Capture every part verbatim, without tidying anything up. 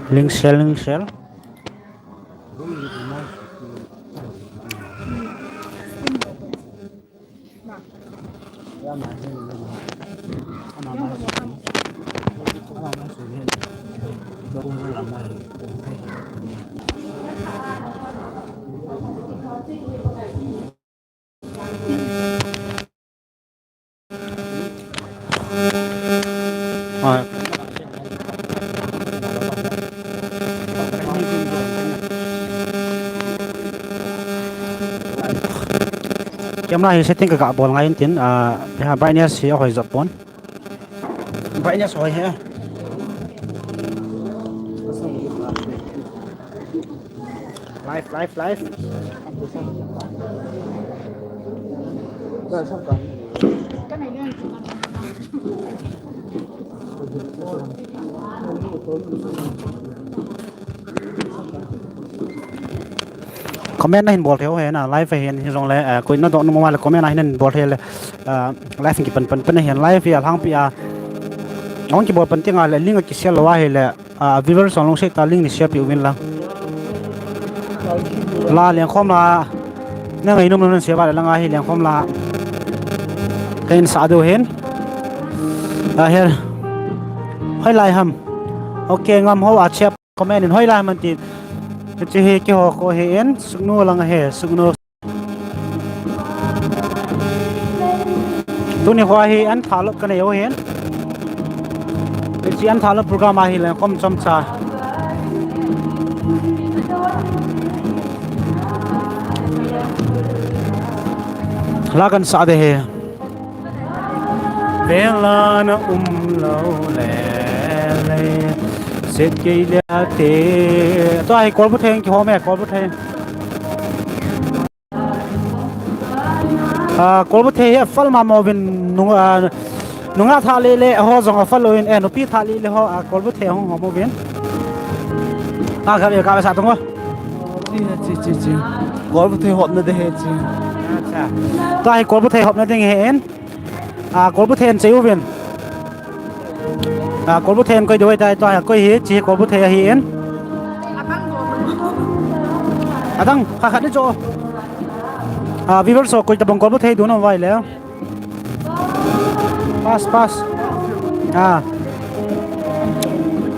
Lingsel, lingsel. Camera hi setting ka, ka bol ngai in tin, ah, ha brightness hi ahoi jat pon. Brightness hoi he. Live, live, live. Comment na hin bol thei u hen, live a hin hijongle, eh, koi na doh nom uva le comment na hin bol thei le, eh, live kipan pan pan hin live a lhangpi a. Ahung kibol pan tengle link a kishare lou ahile, ah, viewers hon lungset tah a link nei share peh uvin lang. La lengkhom la, na ngainom nom nan share ba le lang ahi lengkhom la. Ka hin sah diu hin. Ah, here. Hoilai ham. Okay, ngam ho a chep. Comment in hoilai ham tin. Hiche hi keiho kho hi in, Sugnu lang ahi, Sugnu. Tuni kho hi an thalop ka nei u hin. Hiche an thalop program ahi lengkhom chomcha. La kan sah de hi. Vela na um lou le le. Set kei le te. Tua hi kolbu thei kihom e, kolbu thei. Ah, kolbu thei hi afal mama uvin nung, ah, nungah thah lele ho jong afal uvin, eh, nupi thah lele ho, ah, kolbu thei hung hom uvin. Ah, ka ve, ka ve sah tung o. Chi, chi, chi, chi. Kolbu thei hopna ding ahi chi. Acha. Tua hi kolbu thei hopna ding ahi in. Ah, kolbu thei in chei uvin. Ah, kolbu thei in koi diu ahitai, tua hi koi hi, chi kolbu thei ahi in. Adang, kha khat ni cho. Ah, viewers ho koi tabang kolbu thei dun um vai le. Pass, pass. Ah.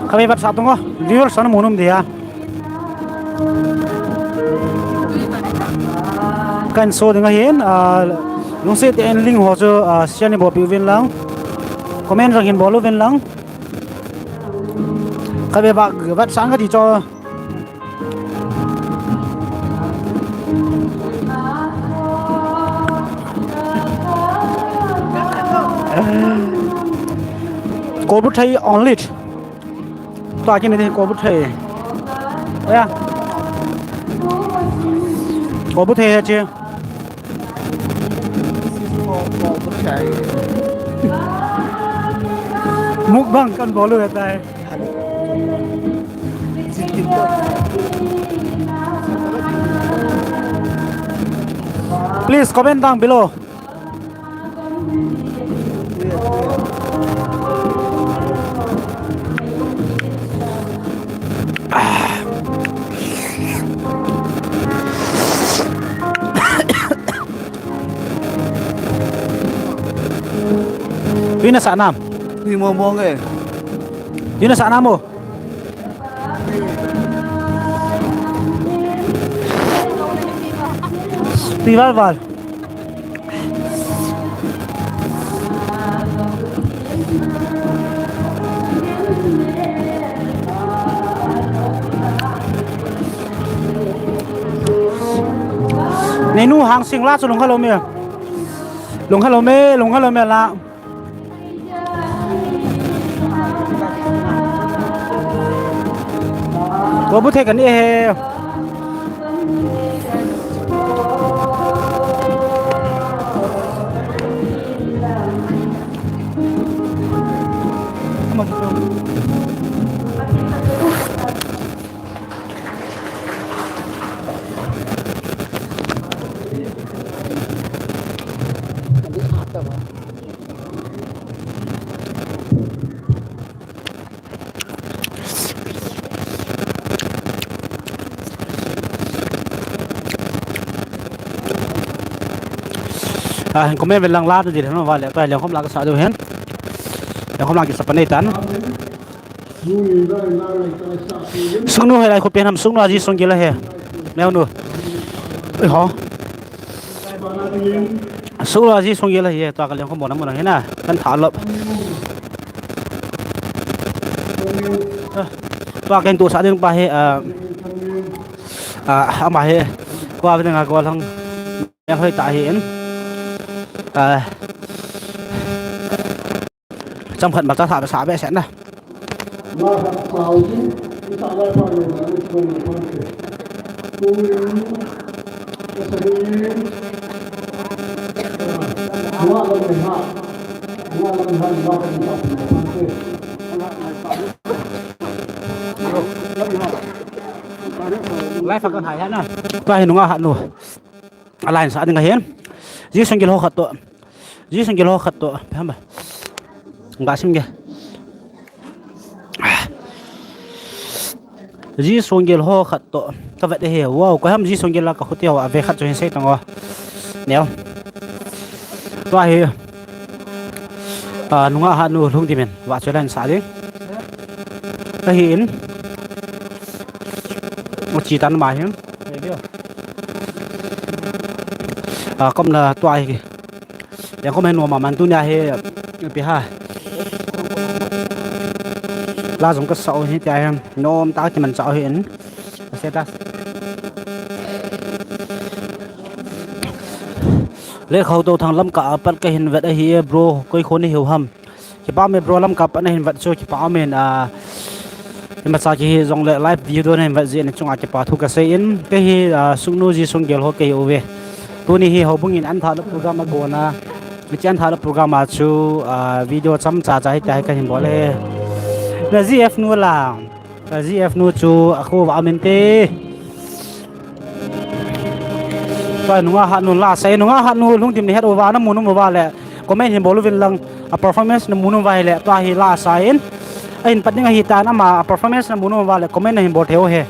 Ka ve vat sah tung o. Viewers hon mu nom dia. Kan so ding ahin, ah, lungset tah in link ho chu, ah, share nei bol peh uvin lang. Comment jong hin bol uvin lang. Ka ve vat, vat sang ka ti cho. Kolbu thei only. Tua kini ding kolbu thei. Oya. Kolbu thei ahi chi. Mukbang kan bol u ahitai. Please comment down below. Tui nasah nam? Tui mong mong e. Tui nasah nam o? Tui val val. Neinu Hangsing la chu lungkha lou me. Lungkha lou me, lungkha lou me la. Kolbu thei kan e he. Ah, comment vel lang la ta di hon vale, tua lengkhom la kasa diu hen. Lengkhom la kisa panei tan. Sungnu hilai khu pen ham, Sungnu a ji Sunggil ahi. Meonu. Oi ho. Sungnu a ji Sunggil ahi, tua ka lengkhom bona mona hina. Kan tha lop. Ah, tua ken tu sa ding pa hi, ah, ah, ama hi. Kua ve nga ko lang. Yang hoi ta hi in. Ah. Chang khat ma ta sa sa be se na. Lai fa kan hai ha na. Tua hi nunga ha nu. A line sa ding ahin. Ji Sunggil ho khat to. Ji Sunggil ho khat to. Phem ba. Ga sim ge. Ji Sunggil ho khat to. Ka vet e he. Wow, ko ham Ji Sunggil la ka khuti ho ave khat chu hin sei tang o. Neo. Tua hi. Ah, nunga ha nu Lhungdim in. Wa chu line sa ding. Ahi in. U chi tan ma hin. Ah, kom la tua hi. Yang kom he nom a man tunia hi, pi ha. La jong ka sa u hi tia hi, nom ta kiman cha u hi in. Ka se ta. Le khau to thang lam ka apat ka hin vet ahi e bro, koi kho ni hiu ham. Kipa me bro, lam ka pat na hin vet chu kipa me na. Ima cha ki hi jong le live video na hin vet ji ni chunga kipa thu ka sei in. Ke hi, ah, Sungnu ji Sunggil ho ke hi uve. Tuni hi ho bung in an tha lo program a kona. Mi chan tha lo program a chu, ah, video cham cha cha hi ta hi ka hin bol e. Na G F nu la. Ka G F nu chu a khu va min te. Tua nunga ha nu la sai nunga ha nu Lhungdim ni het uva na mu nu mu va le. Comment hin bol uvin lang a performance na mu nu va le tua hi la sai in. A hin pat ding ahi ta na ma a performance na mu nu va le comment na hin bol theu he.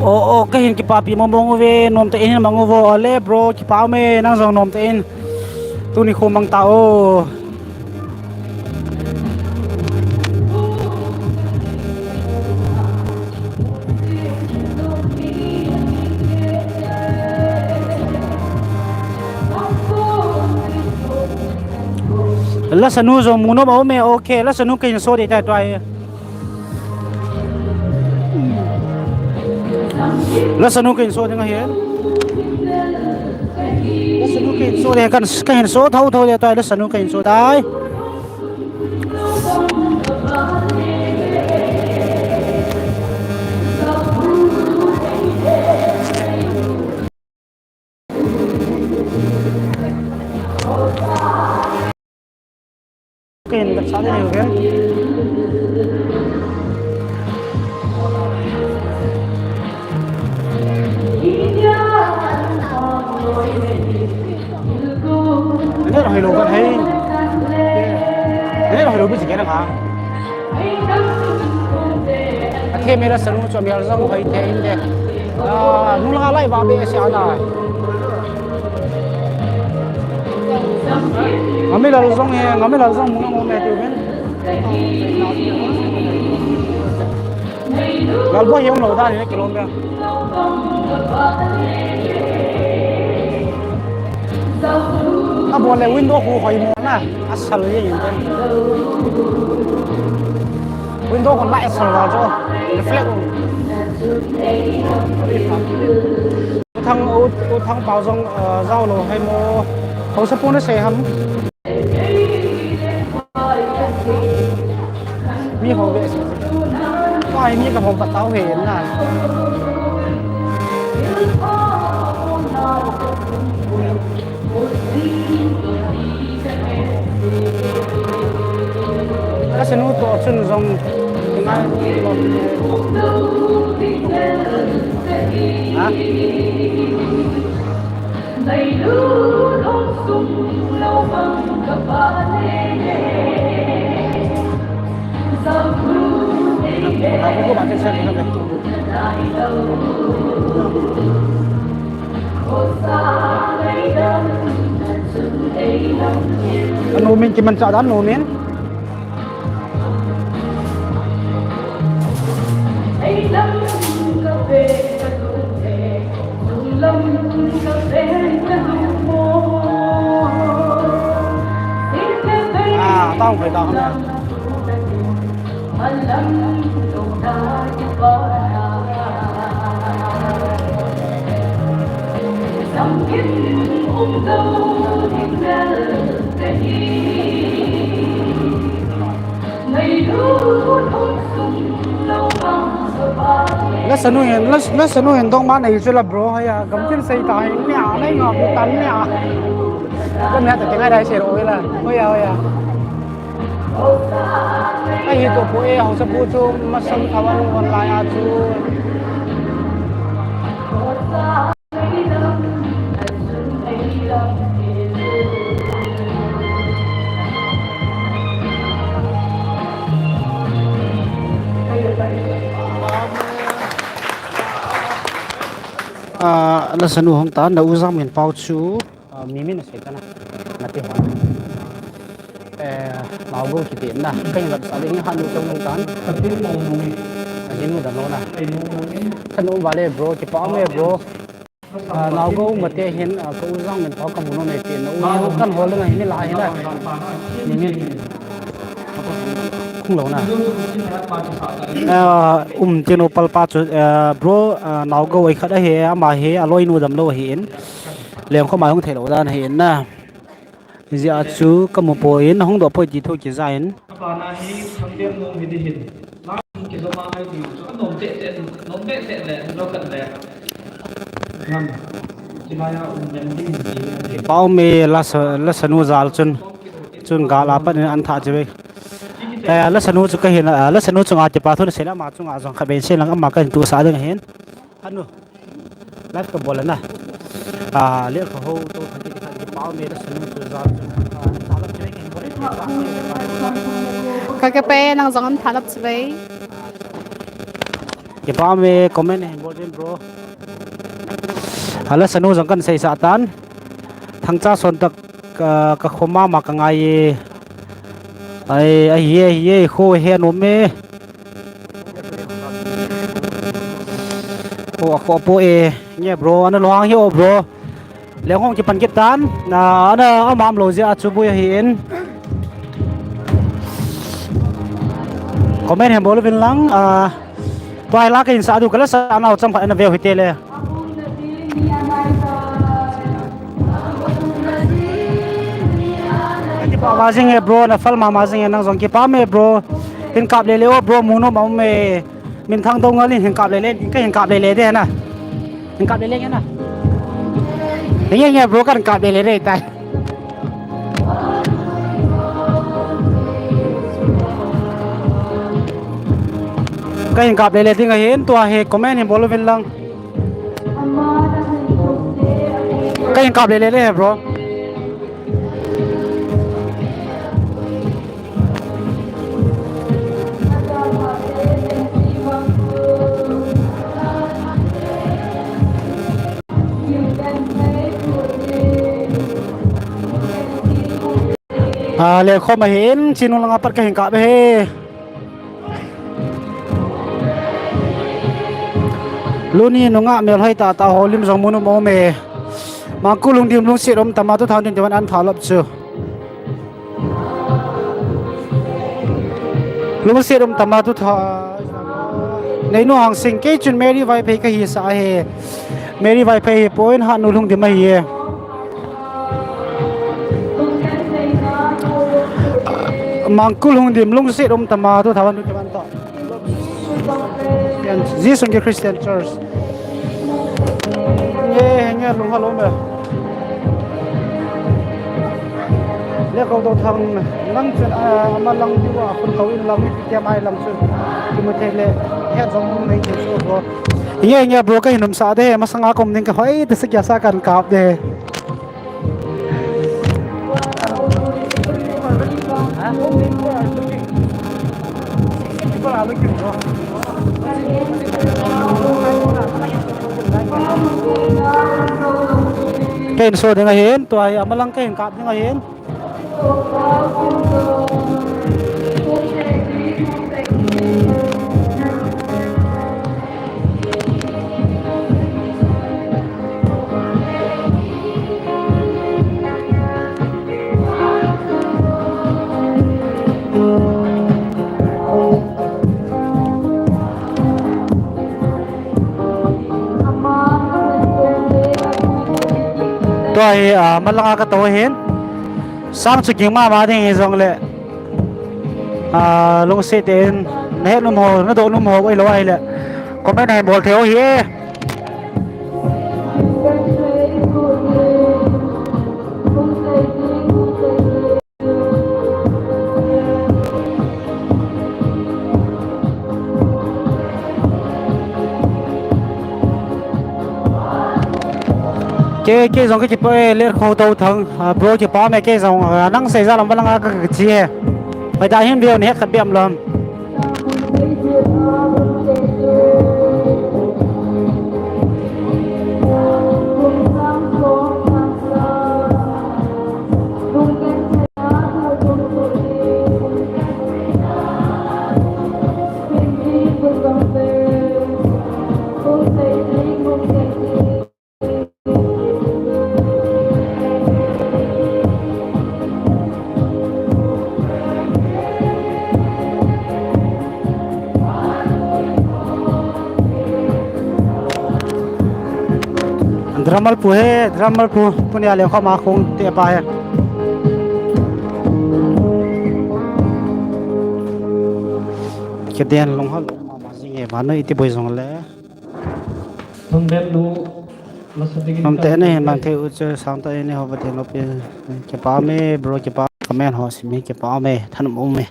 O, o, ka hin kipapi mong mong uve, nom te in hin mang uvo, ale bro, kipa me, nang jong nom te in. Tuni khu mang ta o. Lasanu jong mu nom aume, okay, lasanu ka hin so ding tai tua hi. Lasanu ka hin so ding ahi. Lasanu ka hin so ding, kan, ka hin so thou thou ding tua hi, lasanu ka hin so tai. Ken ka cha de ke. Ne roi lo ka hai. Ne roi lo bu ji ke na ka. Athe me lasanu chu mi al jong hoi the in de. Ah, nu la lai va be se ana. Ngami lal jong he, ngami lal jong mu na mo me tu ben. Lal bo yong lo da ni kilom be. A bol le window khu hoi mo na, a sal ye yin. Window khu light sal va jo, reflect. U Thang, U, U Thang pao jong, eh, jao lo hai mo. Hausa pu na sei ham. Mi ho ve. Pai mi ka hom patau he na. Ka sinu to chun jong ngai lo. Ha? Nailu thong sung lo mang ka pa le le. Ka bu ba che se ka be. Anu min kimanchah dan nu min. Ah, tao phải tao. La sanu hin, la, la sanu hin dong ma nei chu la bro, haya, gam kin sei ta hin, nia, nei nga bu tan nia. Kan nia ta ke ngai dai se ro la. Hoya, hoya. Ahi to po e, hausa bu chu masang thawan online a chu. Ah, la sanu hong tan, na u Jangminpao chu, ah, mi min a sei tan a, na ti hon. Eh, Naogou kiti na, ka in vat sa ding hi Hanu chong nung tan. A jinu dan lo na. Ka nu vale bro, kipa me bro. Ah, Naogou mate hin, ah, ka u Jangminpao ka mu nom e ti na u kan hol na hin la hin na. Ni min. Khung lo na. Ah, um tinu palpa chu, ah, bro, ah, Naogou ai khat ahi, ama hi a loinu dam lo ahi in. Lengkhom a hung thei lo dan ahi in na. Hijeh a chu ka mu poi in, hung doh poi ti thu kija in. Apa na hi thangdem nom hi di hin. La kijoma ai di chu nom te te, nom te te le, lo khat le. Ngam. Kimaya um mem ding ti. Pau me la sa, la sanu jal chun. Chun gal a pat in an tha chi ve. Eh, la sanu chu ka hin, eh, la sanu chunga kipa thu na sei le ama chunga jong kha ben sei lang ama ka hin tu sa ding hin. Hanu. Live ka bol na. Ah, le ka ho to thang ki kha ki pau me la sanu chu jal chu. Ah, tha lap chi ve kin bol. Ka ke pe nang jong am tha lap chi ve. Kipa me comment hin bol din bro. Ah, la sanu jong kan sei sa tan. Thangcha son tak ka, ka khoma ma ka ngai e. Ai, ai, ye, ye, kho he no me. Kho, kho po e. Nge bro, ana lo hang hi o bro. Leng hong kipan kit tan. Na, ana amam lo jeh a chu bui ahi in. Comment hin bol uvin lang. Ah, tua hi la ka in sa du ka la sa nau cham khat ana veu hi te le. Kipa ma jing e bro, na fal ma ma jing e nang jong kipa me bro. Hin kap le le o bro, mu nom a um e. Min thang dong ngal in hin kap le le, ka hin kap le le de na. Hin kap le le na. Nge nge bro kan kap le le de tai. Ka hin kap le le ding ahin, tua hi comment hin bol uvin lang. Ka hin kap le le le he bro. Ah, le khom ahin, chin nung langa pat ka hin kap e he. Luni nunga melhoi tah tah ho lim jong mu nom a um e. Mangkul Lungdim lungset um tama two thousand twenty-one an tha lap chu. Lungset um tama two thousand. Neinu Hangsing kei chun Mary Vaiphei ka hi sa he. Mary Vaiphei hi poi, Hanu Lungdim ahi e. Mangkul Lungdim lungset um tama two thousand twenty-one to. Jisu Christian Church. Nge, nge lung halo me. Le ko to thang lang chen a ma lang diu a khun ko in lang mi ti mai lang chen. Ki mu thei le he jong nei ti so bro. Nge, nge bro ka hin um sa de masanga kom ning ka hoi te sa kya sa kan kap de. People are looking, bro. Kahin so ding ahin, tua hi amalang kahin kap ding ahin. Tua hi, ah, malanga katou ahin. Sang chu ging mama ding hijongle, ah, lungset in nahet nom ho, nadoh nom ho, ahilou ahile comment nahin bol thei u ahi e. Kei, kei jong kakipah e, Letkhotouthang, ah, bro kipah e, kei jong, ah, nang seija lam valang a ka, kachi e. Hoitah in view nahet khat beh lou ham. Drummer pu he, drummer pu, tunia lengkhom a khong te pa he. Keden long hal mama jing e, vannoi iti boi jongle. Thum ben lu, la sa ding. Thum te ne, mang thei u chu sang ta ne, ho ba ding lou pi. Kipah e, bro, kipah, comment ho sim e, kipah e, thanop um e.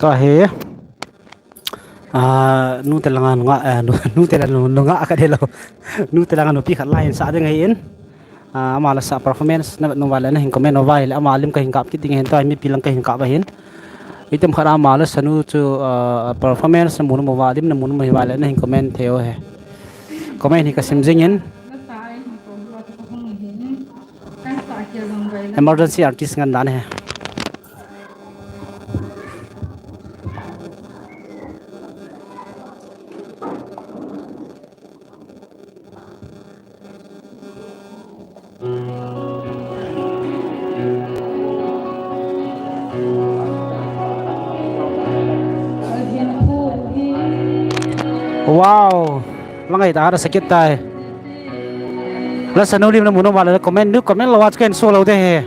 Tua hi, ah, nute langa nungah, ah, nu-, nute langa nu-, nungah kati lou. Nute langa nupi khat la hin sa ding ahin. Ah, ama la sa performance na vet nom uva le nahin comment uva ahile ama lim kahin kap kit ding ahin, tua hi mipi lang kahin kap ahin. Item khat ama la sa nu chu, ah, performance namu nom uva, lim namu nom uva le nahin comment thei u ahi. Comment hi kasim jing in. Emergency artist ngen dan ahi. Wow, lang ai ta, ada sakit tai. La sa nu lim namu nom uva le comment, nu comment lou a chu kahin so lou ding ahi.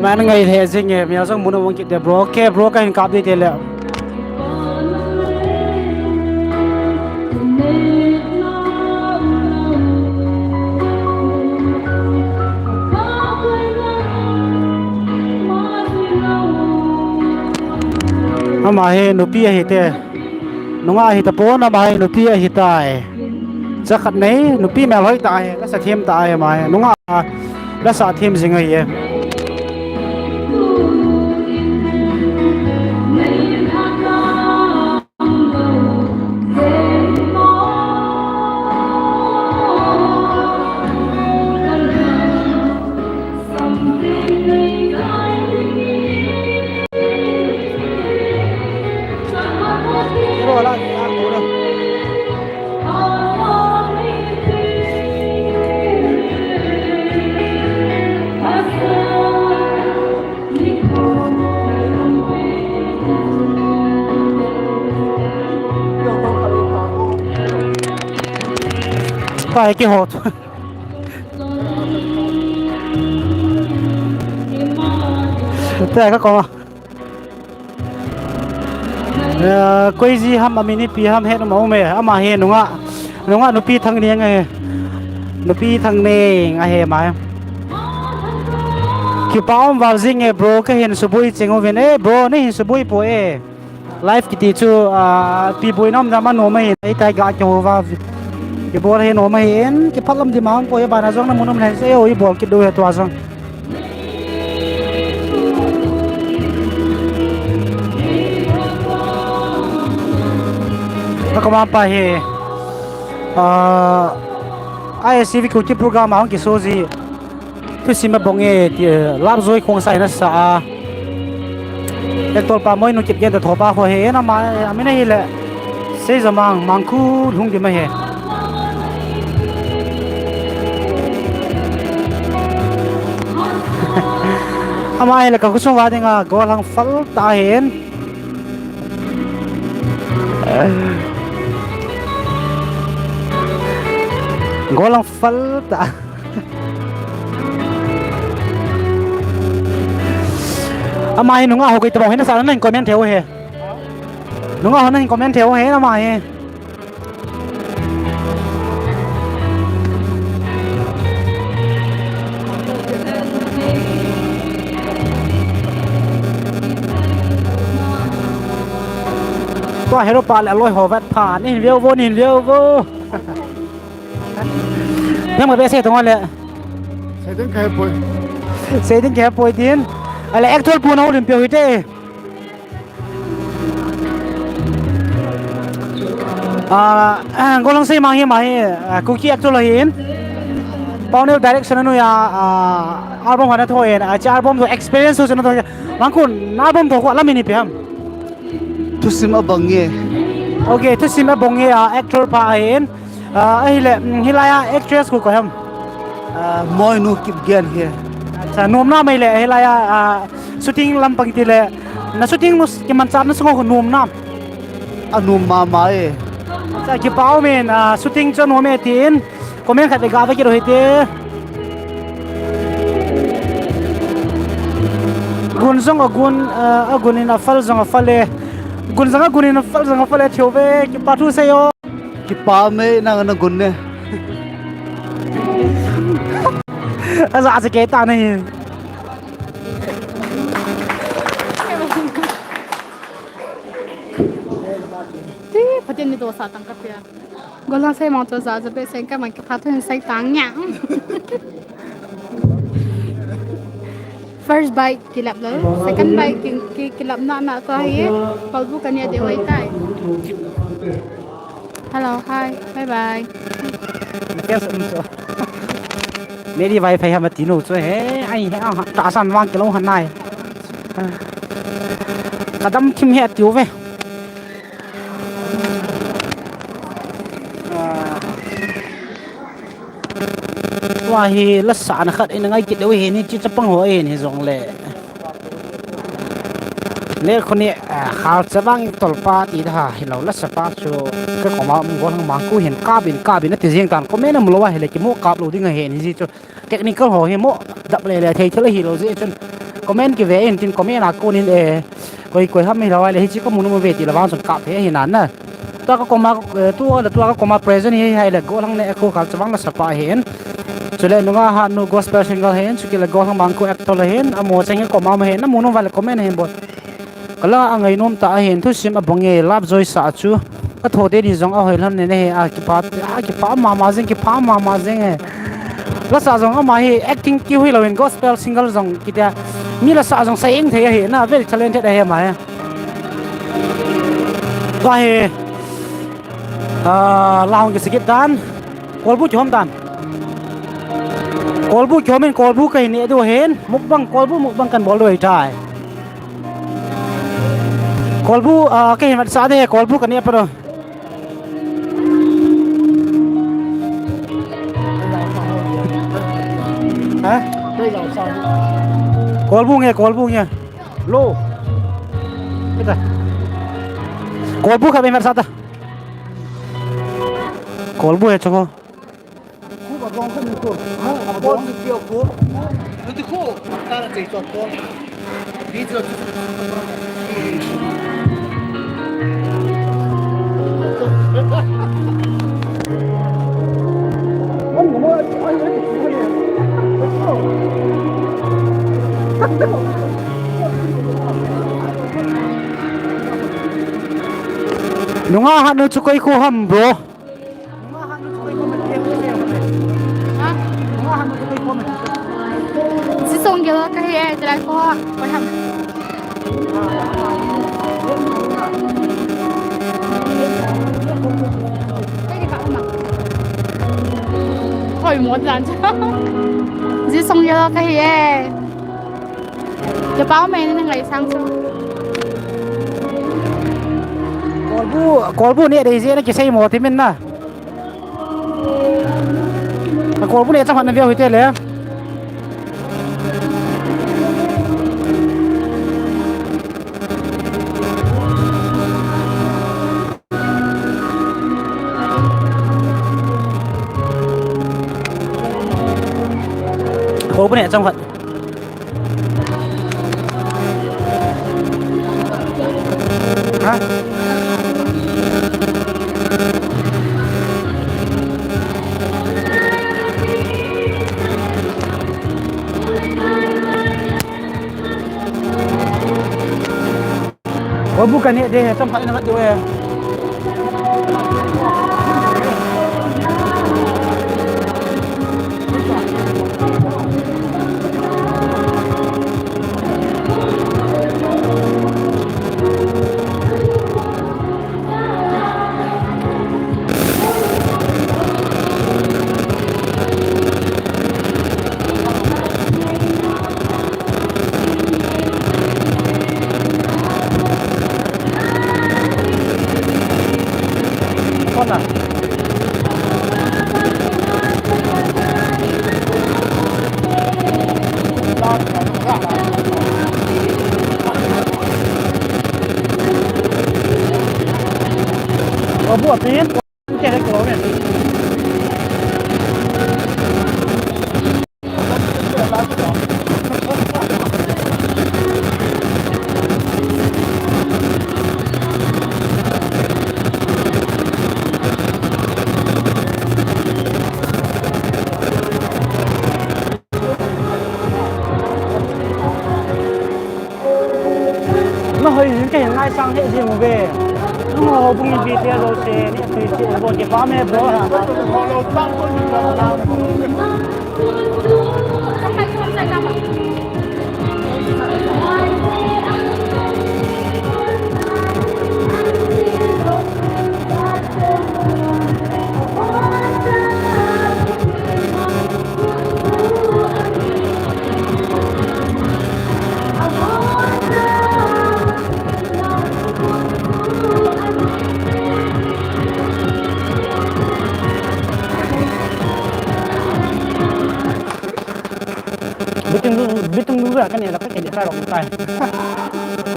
Aman ngai lheh jing e, mi a jong mun a um kit te bro. Okay bro, kahin kap ding te le. Ama hi nupi ahi te. Nungah ahi tapon, ama hi nupi ahi tai. Cha khat nei, nupi melhoi tah ahi, la sa them tah ahi ama hi. Nungah la sa them jing ahi e. Pai kihot. Te ka koma. Eh, koi ji ham, amin ipi ham, het um a um e, ama hi nungah, nungah Nupi Thangneng ahi. Nupi Thangneng ahi ama. Kipa um val jing e bro, kahin subui ching uvin e bro, neihin subui poi e. Live kiti chu, ah, pi buina um jeh a nom ahi, ei tai ga kihou va. Ibol hi nom ahi in, kiphalam di ma um poi, bana jong namun um lheh se, o ibol kit diu ahi tua jong. Ka koma pa hi, ah, I S C V Kuki program a hung kiso ji. Thusim abang e, ti, eh, Lapjoi Khongsai nasa a. Actor pa Moinu Kipgen toh thopa ho hi, ama, amin ahile. Seijamang, Mangkhu Lhungdim ahi. Ama ahile ka khosung uva dinga gollhang phal tah ahin. Gollhang phal tah. Ama hi nungah ho koi tabang hina sa nahin comment thei u hi. Nungah ho nahin comment thei u hi ama hi. Tua hero pa le aloi ho vet pha, neihin veu vo, neihin veu vo. Nang ma be sei tong le. Sei ding kahe poi. Sei ding kahe poi tin. Ale actor pu na ulim pe hite. Ah, ah, gollhang seimang hi ama hi, ah, Kuki actor ahin. Pauneo direction a noiya, ah, album ana tho in, ah, hiche album toh experience ho ana tho. Mangkhu, na album toh khu alam in ipi ham. Thusim abang e. Okay, thusim abang e, ah, actor pa ahin. Ah, ahile, mm, hilai a actress khu koi ham. Ah, Moinu Kipgen hi. Acha, nomna mai le, hilai a, ah, shooting lampang tile. Na shooting nu kimanchah na sunga khu nomna. Anom mama e. Acha, kipa um in, ah, shooting chu anom e tin. Comment khat ga ve kit u hite. Gun jong agun, ah, agun in aphal jong aphal e. Gun jong agun in aphal jong aphal e, thei uve, kipa thu sei o. Kipa me nang na gun ne. Aja se kei ta nahi. Ti, Pathen ni dosa tang ka pia. Gollhang seimang chu ja ja be seng ka man ka pha thun sei tang nya. First bike kilap lou, second bike ki, ki, kilap na na to hi. Kolbu kani a deu ahitai. Hello, hi, bye bye. Meri wifi ham ati nu chu he, ai he, ah, tahsan vang kilou han nai. Ka dam thim he ati uve. Tua hi lasa na khat in ngai kit deu hin hiche chapang ho in hijongle. Le khuni, ah, Khalchavang Actor pa ti da hilou lasa pa chu ka koma um gollhang Mangkhu hin kap in kap in ati jing tan comment a um lou ahile kimu kap lou ding ahin hiji chu. Technical ho hi mo dap le le thei thil hilou jeh chun comment kive in tin comment a konin e koi koi ham hilou ahile hiche ka mu nom uve ti la vang chun kap thei ahi nan na. Tua ka koma, eh, tua le tua ka koma present hi ahile gollhang ne akhu Khalchavang lasa pa ahin. Chule nungah hatnu gospel singer ahin, chukit le gollhang Mangkhu actor ahin, amo cheng hi koma ma ahin, namu nom uva le comment ahin bol. Ka la a ngainom ta ahin, thusim abang e, Lapjoi sa chu. Ka tho te ni jong ahoi lhon ne ne he, a kipa, a kipa mama jeng, kipa mama jeng e. Lasa jong ama hi acting kiu hilou in gospel singer jong kitia. Mi lasa jong sa eng thei ahi, na very talented ahi ama hi. Tua hi, ah, la hung kisa kit tan. Kolbu kihom tan. Kolbu kihom in kolbu kahin neh diu ahin. Mukbang, kolbu mukbang kahin bol diu ahitai. Kolbu, ah, kahin vetsah de, kolbu kaneh peh diu. Ha? Kolbu nge, kolbu nge. Lo. Kita. Kolbu khat vetsah ta. Kolbu he choko. Nungah hat nu chu koi kho ham, bro? Sisong gel kahi e, tilai ko. Ko ham. Hoi mo dan. Sisong gel kahi e. Kipa mai na ngai sang chu. Kolbu, kolbu ne dei je na kisei mo ti min na. Kolbu ne chang khat na veu hite le. Kolbu ne chang khat. Ha? Kolbu kane de, chomkhat ina ngat diu e. Abu atin. Na hoi jing kei ngai sang he jing uve. Nung ho bung bi te ro se ni tui che bo ke pa me bro ha. Bitum du, bitum du ka ne la ka ke de sa ro kai.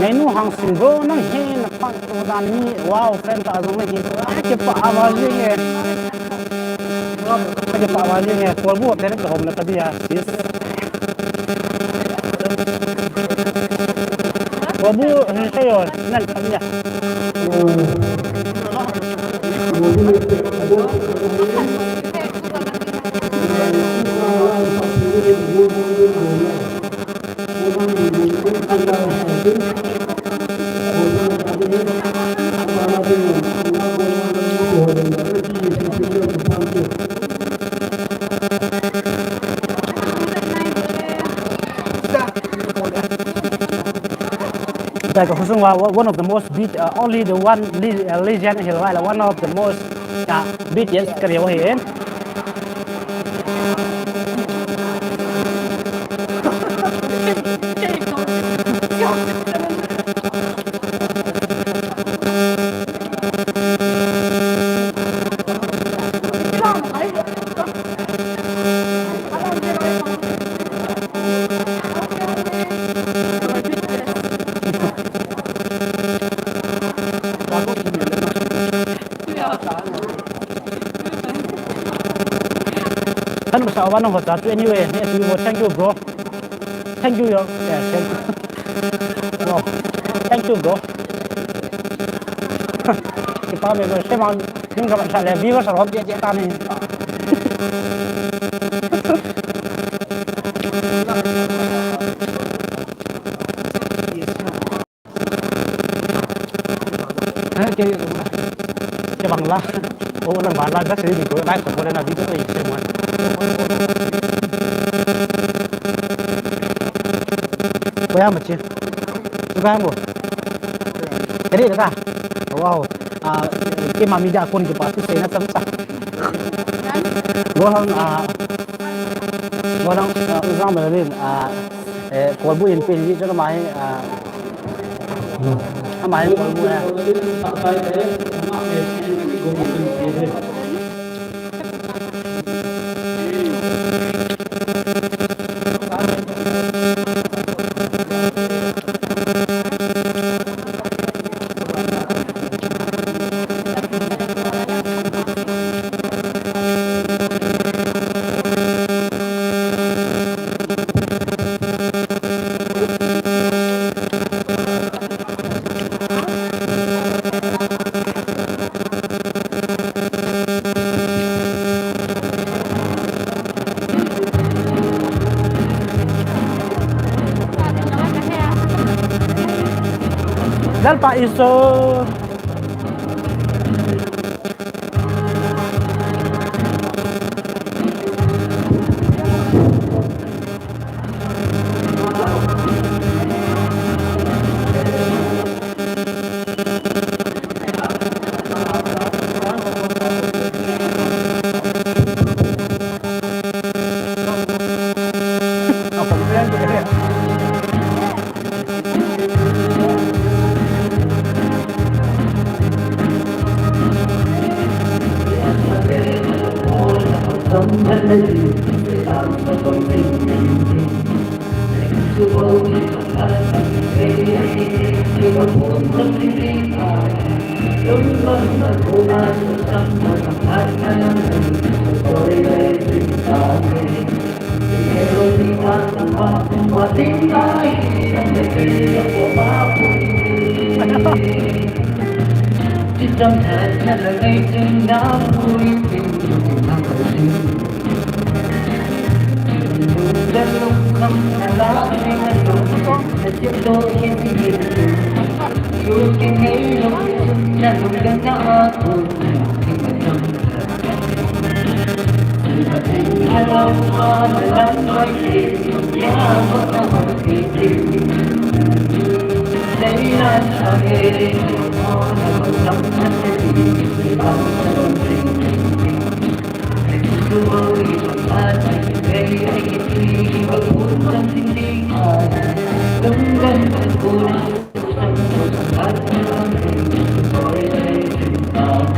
Nei nu hang sing bro nang he na pa to dan ni wow friend ta jong na he. Ai ke pa a ba ji nge. Ai ke pa a ba ji nge. Kolbu te ka hom na ta dia. Sis. Kolbu hin sa yo nan ta dia. Like, Husung wa, wa-, one of the most beat, uh, only the one le-, uh, legend hill, wa, like, one of the most, uh, beat, yes, career wa hi. Kan masa wa nang hocha chu anyway, ne tu wo, thank you, bro. Thank you, yo. Yeah, thank you. Bro. Thank you, bro. Kipa me bro, se mang, ning ka man sa le, viewers a hom je je ta ni. Ha, ke, ke bang la. O, lang ba la, da se ni ko, lai ko le na video to i se mo. Ko ya ma chi. Su ga mo. Ke ri ka. Wow. Ah, ke ma mi da kon ke pa tu se na sam sa. Go hang, ah, go hang, ah, u zang ba le, ah, Eh, kolbu in pe hi chu ama hi, ah, ama hi kolbu na. Lalpa Isu.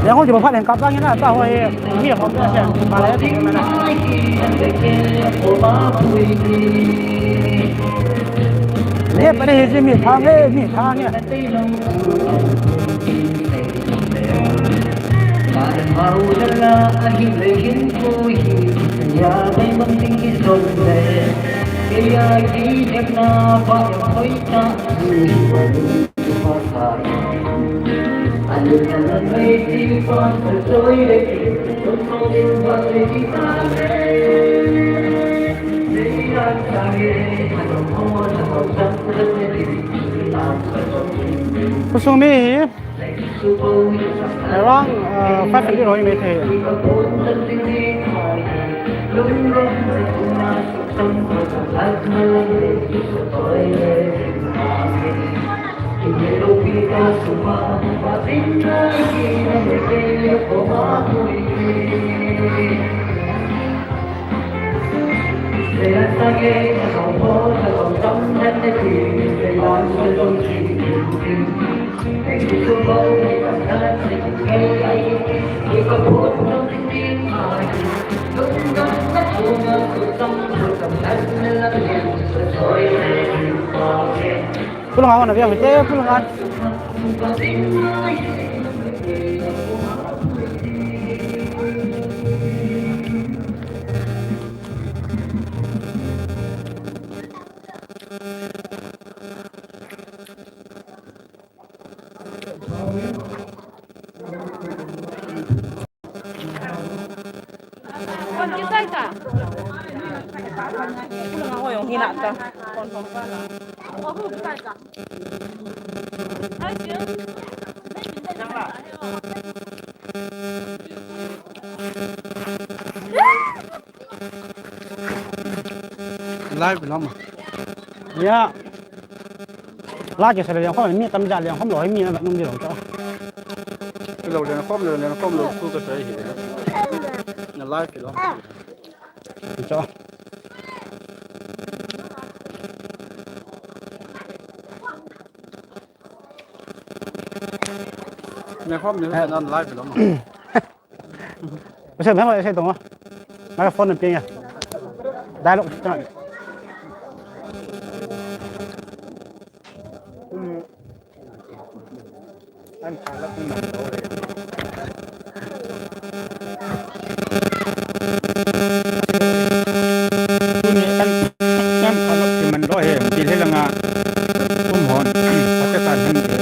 Yang hoi di bapak yang kap lagi na, ta hoi, ni hoi na siya, balai di na. Ni pa ni hi si mi thang eh, mi thang eh. Khosung mi hi around, uh, five hundred ho hi mai thei. Pulung awan na biang te, pulung awan. Live lama. Ya. La ke sele yang khom mi tam ja yang khom lo mi na nung di lo cha. Lo le khom lo le khom lo ku ka sai hi. Na live ki lo. Cha. Ne khom ne nan live lo. Use, memo use tong. Microphone ni ping ya. Dialogue tong. Tuni an, an khalap ki man lo he, ti le langa, um hon, pate ta hin ke.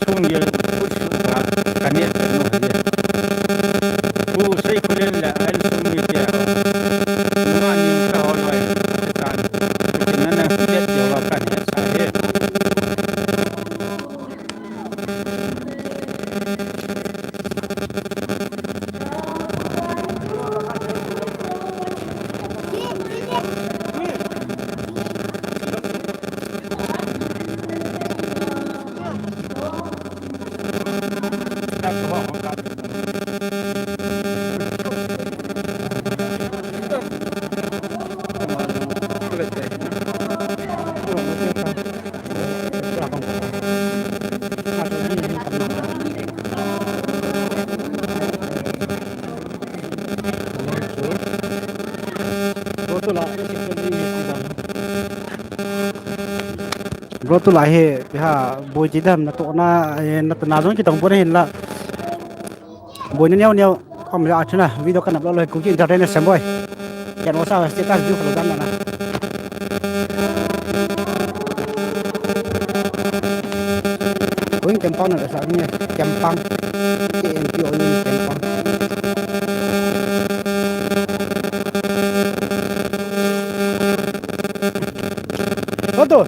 Sung ye, kut su ba, kane ta no he. Ku sei kulen la, an sung ye ke. Nunga ni ka ho lo he, pate ta. Ku tin na na, ku det yo la kane sa he. Bro, tulai hi, ha, boi ti dam na to na, eh, na, na jong kitong boi hin la. Boi na neo neo, kom la chuna, video kan upload lo, Kuki Entertainer Semboi. Kan wasa status view kalau dan na. Koi kempang na sa ni kempang. K M P O N kempang. Foto.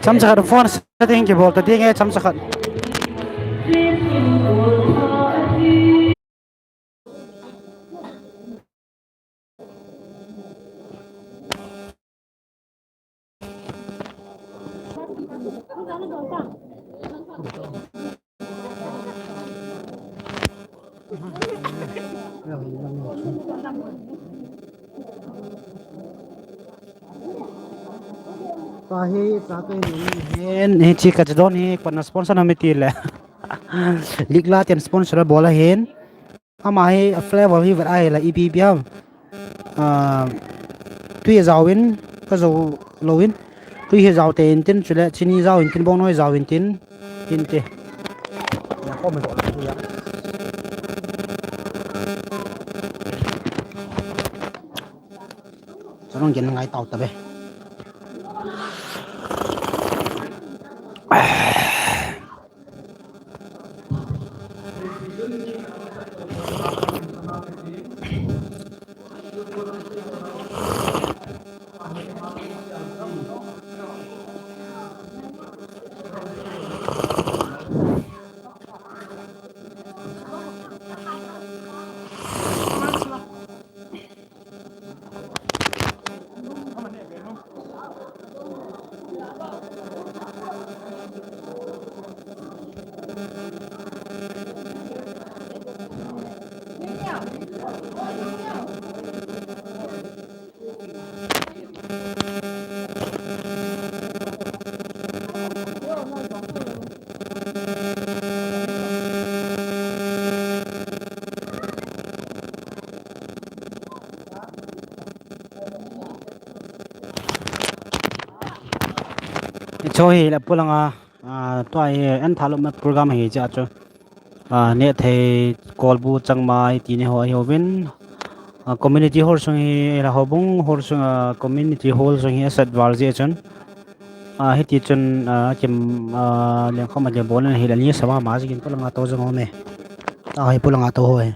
Chomcha khat phone setting kibol ta ding e, chomcha khat. Tua hi, tua hi, hin, hiche ka chadon hi, koin sponsor ham iti le. Likla ten sponsor abol ahin. Ama hi, a flavor hi vet ahile, ipi ipi ham. Ah, tui ajao in, kajou lou in. Tui hi jao tei in tin, chule chini jao in tin, bongnoi jao in tin, tin te. Ya, ko me ko la ya. Chadon gen ngai tau ta be. Cho hi la pulanga, ah, tua hi an thalu ma program hi cha chu. Ah, ne thei kolbu changma hi ti ni ho hi hovin. Ah, community hall sung hi la ho bung hall sung, ah, community hall sung hi asat val je chun. Ah, hiti chun, ah, kim, ah, leng khom a le bol hi la ni sama ma jigin pulanga to jong ho me. Ah, hi pulanga to ho hi.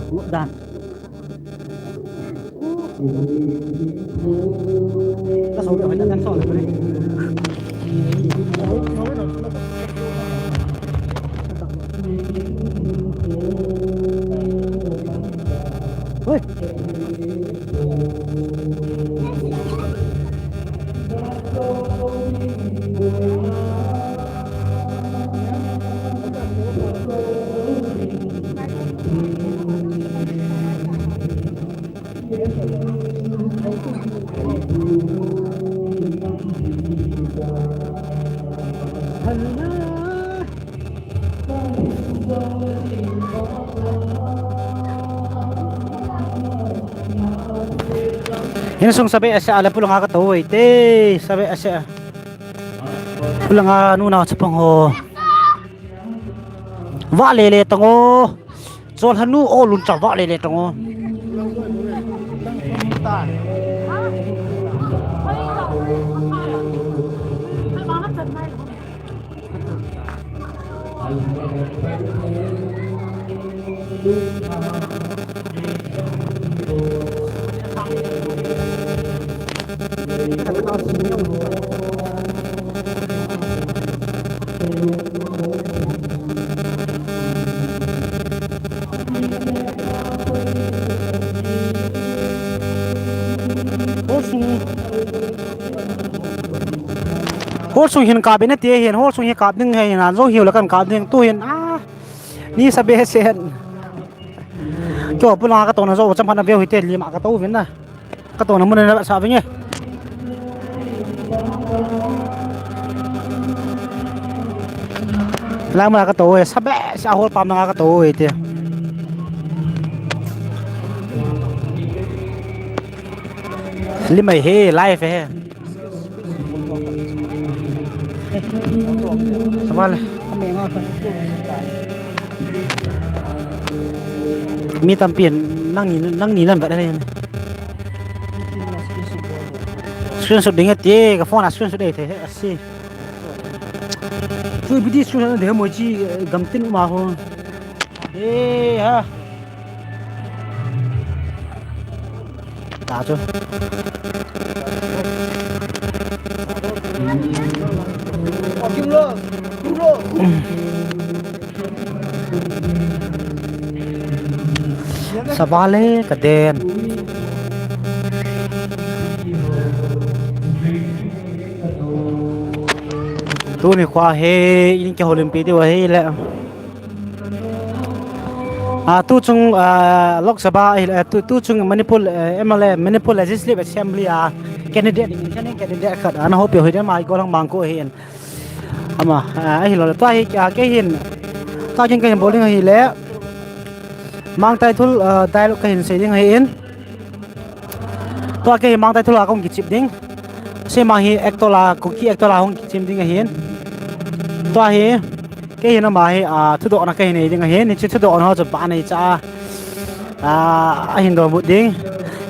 Nguk dan. Ka so le hoi ta kan so le. Hoi. Hinsung sabe ase ale pulanga ka to ite, sabe ase. Pulanga nu na chapang ho. Vah lele tang o. Chol hanu o lun chang vah lele tang o. Hall sung, hall sung hin kap in ati hin, hall sung hi kap ding hi hin, an jo hiu le kan kap ding tu hin, ah, ni sa be sen. Kio pulanga ka tona jo, cham phat na veu hite, lima ka to vin na. Ka tona mun na sa vin e. Lama ka to e, sa be sa hol pam na ka to e te. Lima he, live he. Samal. Mi tampi nangni, nangni lam vet le. Screenshot ding ati, ka phone a screenshot ding ati, asi. Chu bidi screenshot ding mo chi, gamtin ma ho. E ha. Ta chu. Savale ka den. Tuni khua hi in ke holim pi diu ahi le. Ah, tu chung, ah, Lok Sabha, eh, tu, tu chung Manipur, eh, M L A, Manipur Legislative Assembly, ah, candidate, candidate khat, ah, na hope hoi den ma, Golhang Mangko hi en. Ama, ah, ahi lo le, tua hi, ah, kei hin, tua kin kei hin bol ding ahi le. Mang tai thul, ah, dialogue kei hin sei ding ahi in. Tua kei hi Mang tai thul a kong kichip ding. Se ma hi actor la, Kuki actor la hong kichim ding ahin. Tua hi, kei hi na ma hi, ah, thudoh na kei hi nei ding ahin. Ni chi thudoh na ho chu ban nei cha. Ah, ahin don but ding.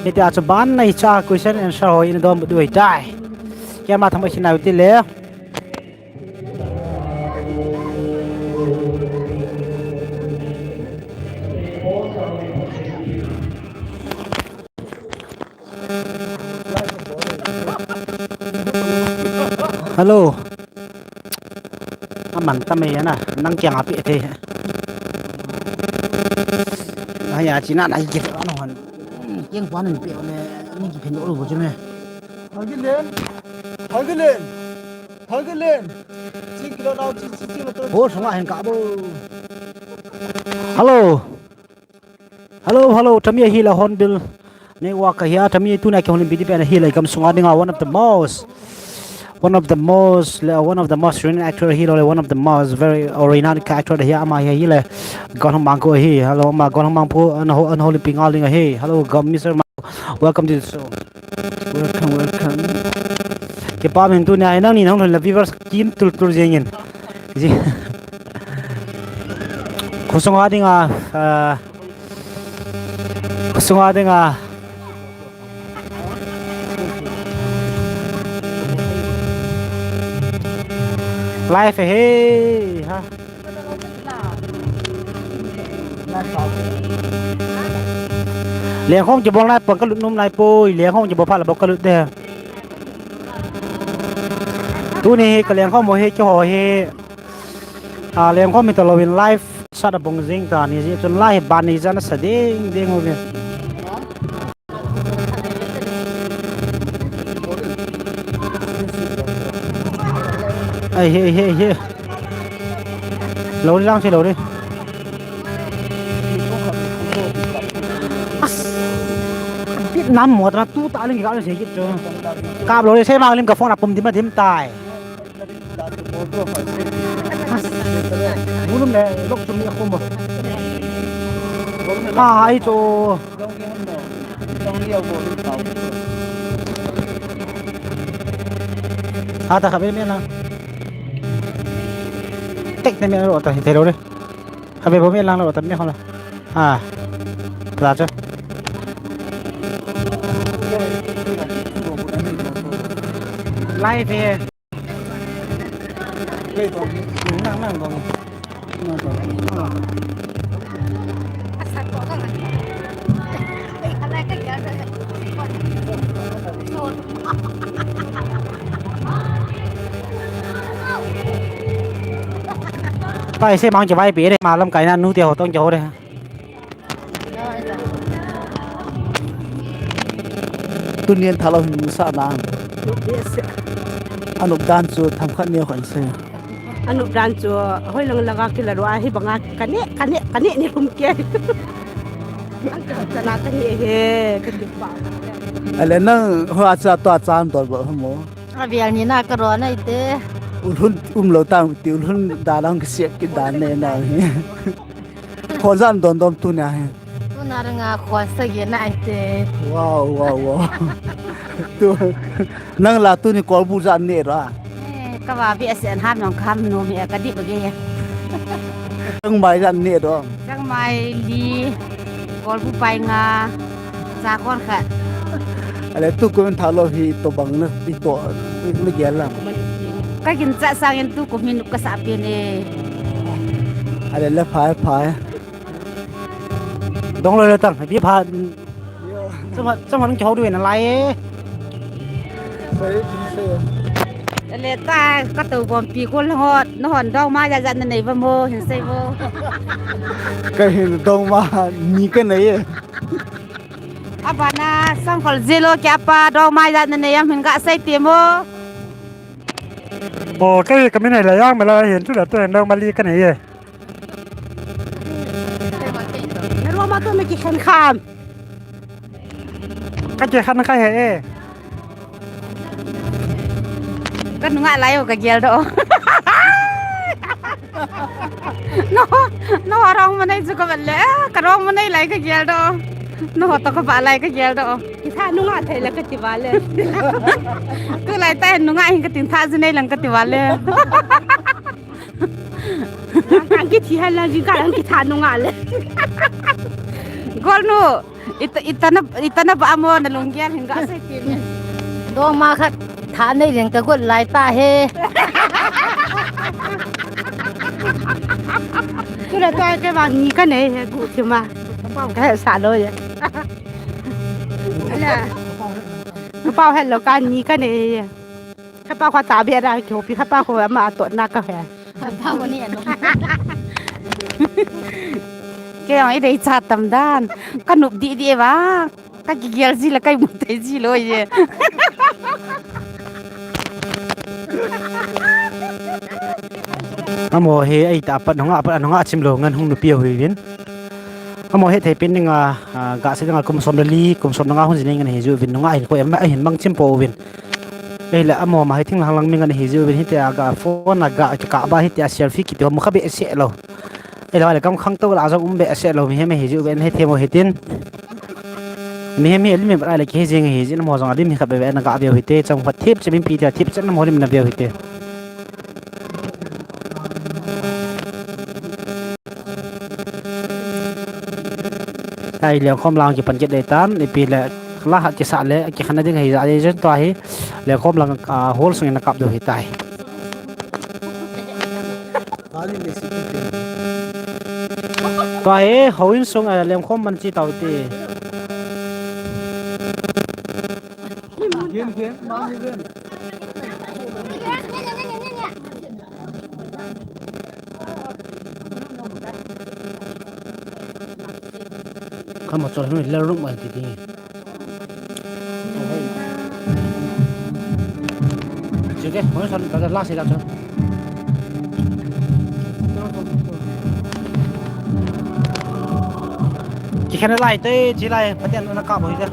Ni ti a chu ban nei cha question answer ho in don but du tai. Kei ma tham a khin nau ti le. Hello. Aman ta mai ana, nang kiang a pe the. Ai ya, china na ki pe ana hon. Kiang pa na pe le, ni ki phen lo lo chu me. Hagi len. Hagi len. Hagi len. Chi kilo na chi chi chi lo to. Ho sunga hen ka bo. Hello. Hello, hello, tami hi la Hornbill Network ka hia, tami tuna ke Hornbill di pe na hi la kam sunga dinga one of the most, one of the most, le, one of the most renowned actor hi lo le, one of the most very renowned actor hi ama hi hi le, Golhang Mangko hi, hello, ma Golhang Mangko, an ho, an ho limpi ngal ding hi, hello, Gam, Mister Mangko, welcome to the show. Welcome, welcome. Ke pa min tu nia, nang ni nang la viewers kim tul tul jengin. Ji. Khosung a dinga, ah, khosung a dinga. Live he, ha. Lengkhom kibol nai pang kalut num nai poi, lengkhom kibol phat la bol kalut de. Tuni hi ka lengkhom mo hi kiho hi. A lengkhom mi ta lo in live sat a bong jing ta ni ji chun lai ban ni jan sa ding ding ho ve. Ai he he he. Lo ri lang si lo ri. As. Bit nam mo ta tu ta ling ga se ki chu. Kap lo ri se ma lim ka phone a pum dim a dim tai. Mulum le lok chum ni a khum bo. Ha, hai chu. Ha, ta kha be me na. Tek ne me ro ta hi te ro le. Kha be bo me lang ro ta me ho la. Ha. Ta chu. Live he. Pai se mang che vai pe de ma lam kai na nu te ho tong che ho de. Tunian thalo hin sa na. Anop dan chu themkhat neo khan se. Anop dan chu hoi lang laga kila ro a hi banga kane, kane, kane ni kum ke. An ka chana kane he, ka ti pa. Ale nang ho a cha to a chan dol bo mo. A vial ni na ka ro nai te. Ulhun um lo tang ti ulhun da lang ka siak ki dan ne na hi. Khon jan don dom tuni a hi. Tuna ranga khon sagi na ai te. Wow, wow, wow. Tu, nang la tuni kolbu jan ne ra. Eh, ka va bi a sen ham nong kham no mi a ka di ba ge ya. Chang mai jan ne do. Chang mai li, kolbu pai nga. Sa kon khat. Ale tu ko thalo hi to bang na i to na gel lang. Ka kin cha sang in tu ko min ka sa pe ne. Ale le phai phai. Dong lo le tang, bi pha. Chama, chama nang chau du na lai. Sai, sai. Ale ta ka to bom pi ko la hot, na hon dong ma ja ja na nei ba mo, hin sei mo. Ka hin dong ma ni ka nei. Abana sangkol jelo kya pa dong mai jat na neyam hin ka sai te mo. O, kei ka min la yang mela hin tu la tu dong mali ka nei ye. Atu na kikhen kham. Ka kikhen kha he e. Ka nungah lai o ka gel do. No, no rong manei chu ka bal le, ka rong manei lai ka gel do. No to ka ba lai ka gel do. Kitha nungah thei le ka ti ba le. Tu lai ta nungah hin ka tin tha chu nei lang ka ti ba le. Kan kithi hala ji ka lang kitha nungah le. Gol nu. Ita, ita na, ita na ba mo na lunggel hin ga sai tin. Doma khat tha nei leng ka got lai ta he. Tula to ke ba ni ka nei he gu thi ma. Ka he sa lo ye. Ala. Ka pau he lo ka ni ka nei ye. Kha pa kho ta be ra ki hopi kha pa kho ama to na ka he. Kha pa kho ni ano. Ke ang i dei cha tam dan. Ka nup di di va. Ka kigel ji la kai mu te ji lo ye. Amo he ai ta pat nunga pat nunga chim lo ngan hung nupi ho hi vin. Amo he thei pen dinga, ah, ga se dinga kum som le li, kum som le nga hun jing ngan hi ju vin nunga hin ko em hin mang chim po vin. Ei le amo ma hi thing lang lang mi ngan hi ju vin hi te aga phone aga ki ka ba hi te selfie ki te mu kha be se lo. Ei le kam khang to la jong um be se lo mi he me hi ju vin he the mo hi tin. Mi he mi lim me ba le ki he jing hi jin mo jong lim hi kha be be na ga be hi te chang phat thip che min pi te thip che na mo lim na be hi te. Ai lengkhom lang kipan kit dei tan, ipi le la hat kisa le, kikhan na ding hei ja dei jen tua hi, lengkhom lang, ah, hol sung in a kap deu hi tai. Tua hi, houin sung, ah, lengkhom man chi tau ti. Kama chol hnu le rum ai ti ti. Sige, mo san ta la se la chol. Kikhen lai te, chi lai, Pathen na ka boi te.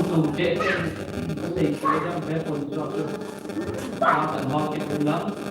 Tung te, kasei te, dam te, pon chua chu. Ka kan hong kit un lang.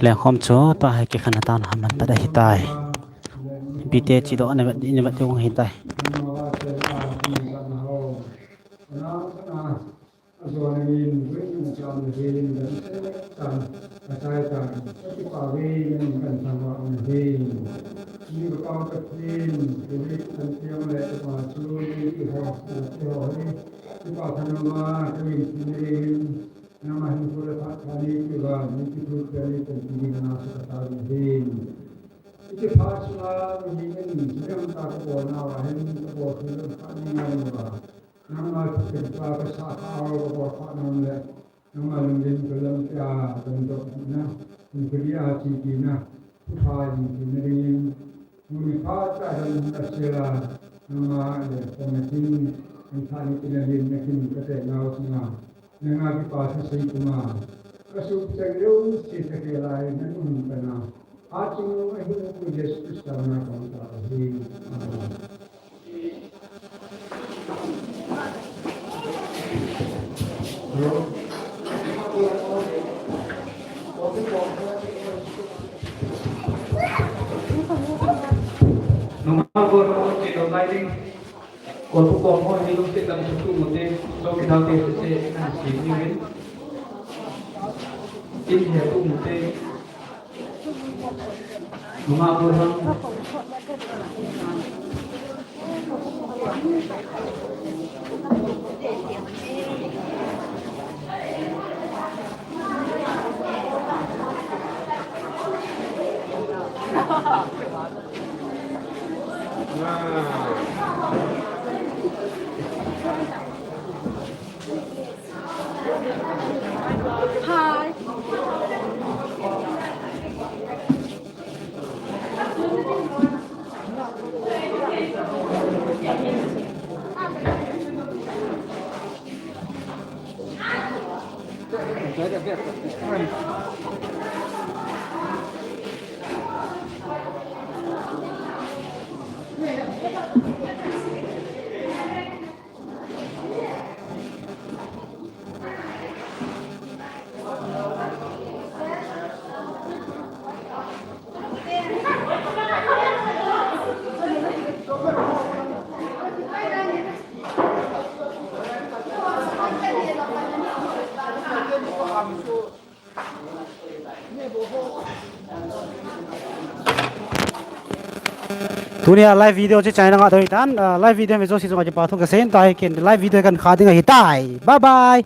Lengkhom chu tua hi kikhen a tan haman tat ahi tai. Bite chi do na vet di na vet di ung hi tai. Azona min, win, cham, hin, dan, tan, atai, tan, ati pa, win, kan, tan, wa, hin. Ni ka pa, ka, hin, win, kan, tiang, le, ka, pa, chu, ni, ki, ho, ki, ho, ni. Ki, pa, kan, ma, ka, win, ki, ni, win. Na, ma, hin, ko, le, pa, ka, ni, ki, wa, ni, ki, tu, ka, ni, kan, ki, ni, na, su, ka, ta, ni, hin. Ki, pa, chu, ma, ni, hin, ni, ni, ta, ka, bo, na, wa, hin, ka, bo, su, ka, ni, na, ni, wa. Nangma thutheng pa ka sah kha, ka bol kha nang le, nangma lungdin ka lam tia, lam dok na, hung kuli a chi ti na, thupha in ti na dingin, muni pha ta dam na sela, nangma le, kong na tin, ang tha ni ti na lim na kin ka te nau ti na, nanga ki pa sa sei kuma, ka su chang leu si ta ke lai, na um ka na, a chi nu a hin ku Jesu Krista na kong ta hi. Amen. Nungah bor ho che lo lai ding. Kolpu kom ho ni lungset dang chu tu mute, so ki dau te se se, na si ni win. In he tu mute. Nungah bor ho. Hi. Tunia live video chu chai na nga doi tan, ah, live video me jouse chunga kipa thu kasei tai, ken live video kan kha ding ahi tai. Bye bye.